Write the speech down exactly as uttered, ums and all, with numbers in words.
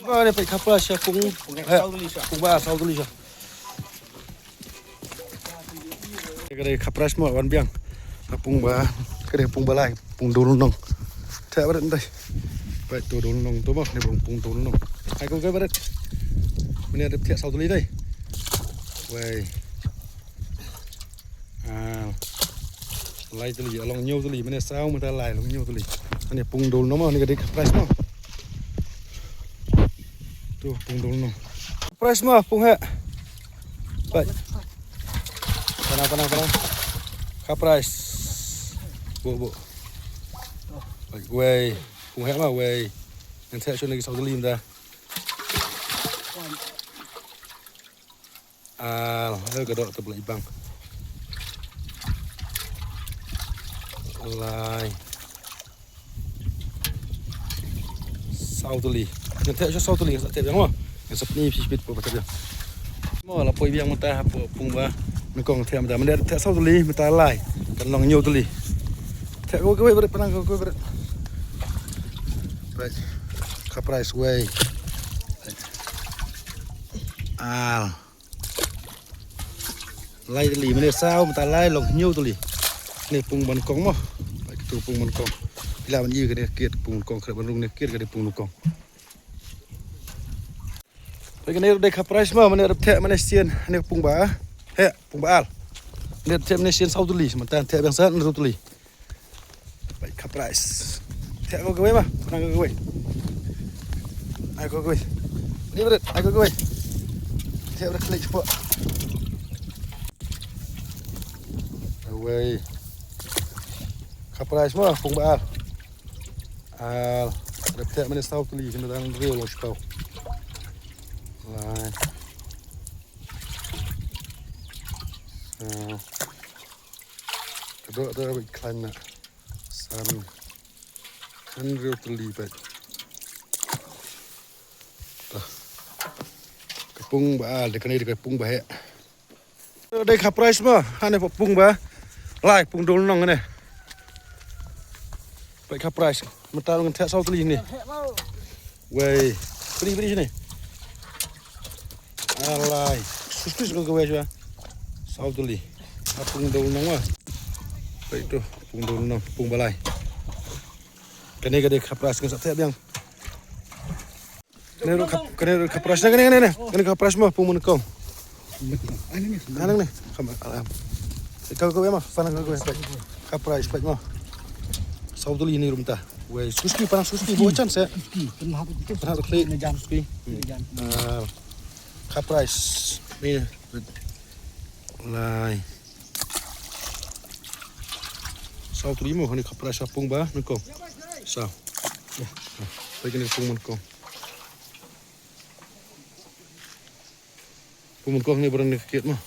Ba ne peit ka price sha pung. Pung ba saw tylli sha. Ka dei ka price mo wan biang. Ka pung ba, ka dei pung ba lai, pung dul nong. Thiah barit ndai. Peit to dul nong to mo, ne pung, pung dul nong. Ai ko ka barit. Mane dep thiah saw tylli dei. Wei. Ah. Lai tylli, long hynñiew tylli, mane saw mynta lai long hynñiew tylli. Mane pung dul nong mo, ne ka dei ka price mo. To pung dul nong. Price mo pung heh. Bai. Panang, panang, panang. Ka price. Bu, bu. Bai, wei. Pung heh mo wei. Ngan thiah shwa ne ki saw tylli mynta. Al, eh, ka doh te pla ibang. Lai. Saw tylli. Ngan thiah shwa saw tylli, ngan sa thiah biang mo. Ngan sa pyni phi speed po ba thiah biang. Mo la poi biang mynta hapoh pung ba nyngkong thiah mynta. Mynta thiah saw tylli, mynta lai. Kan long hynñiew tylli. Thiah kawei kawei barit, panang kawei kawei barit. Barit. Ka price wei. Al. Lai tylli, mynne saw, mynta lai, long hynñiew tylli. Ne pung ba nyngkong mo. Ba kitu pung ba nyngkong. Phi lah ban ïohi kane ka kit pung ba nyngkong, khreh ban rung ne ka kit ka dei pung ba nyngkong. Ba kane dei ka price mo, mynne dep thiah mynne sien, ne pung ba. Heh, pung ba ar. Mynne dep thiah mynne sien saw tylli, mynta thiah biang sa hynriew tylli. Baik, ka price. Thiah ko kawei ma, pynang ko kawei. Ai ko kawei. Ni barit, ai ko kawei. Thiah barit klik shapoh. Kawei. Ka price mo, pung ba ar. Ar. Dep thiah mynne saw tylli, kane dang hynriew long shiphew. Lai. Saw. Ka doh da bad khlaiñ na. San. Hynriew tylli pat. Ka pung ba ar, da kane da ka pung ba heh. Dei ka price mo, hane pung ba. Lai pung dul nong ne. Peit ka price. Mynta ngan thiah saw tylli ne. Wei. Peit, peit sini. Alai. Sus sus ko kawei shuwa. Saw tylli. Ka pung dul nong wa. Peit to, pung dul nong, pung ba lai. Kane ka dei ka price ngan sa thiah biang. Kane ruh ka, kane ruh ka price, kane, kane, kane. Kane ka price mo, pung ba nyngkong. Anang ne, kam, alam. Ka, ka, mo, panang ka, ka, ka price, peit mo. Saw tylli ne ruh mynta. Wei, suski, panang suski, bo chance, eh. Panang klik, suski. Ah, ka price. Ni, lai. Saw tylli mo, kane ka price pung ba nyngkong. Saw. Peit kane pung ba nyngkong. Pung ba nyngkong ne ba rung ne ka kit mo.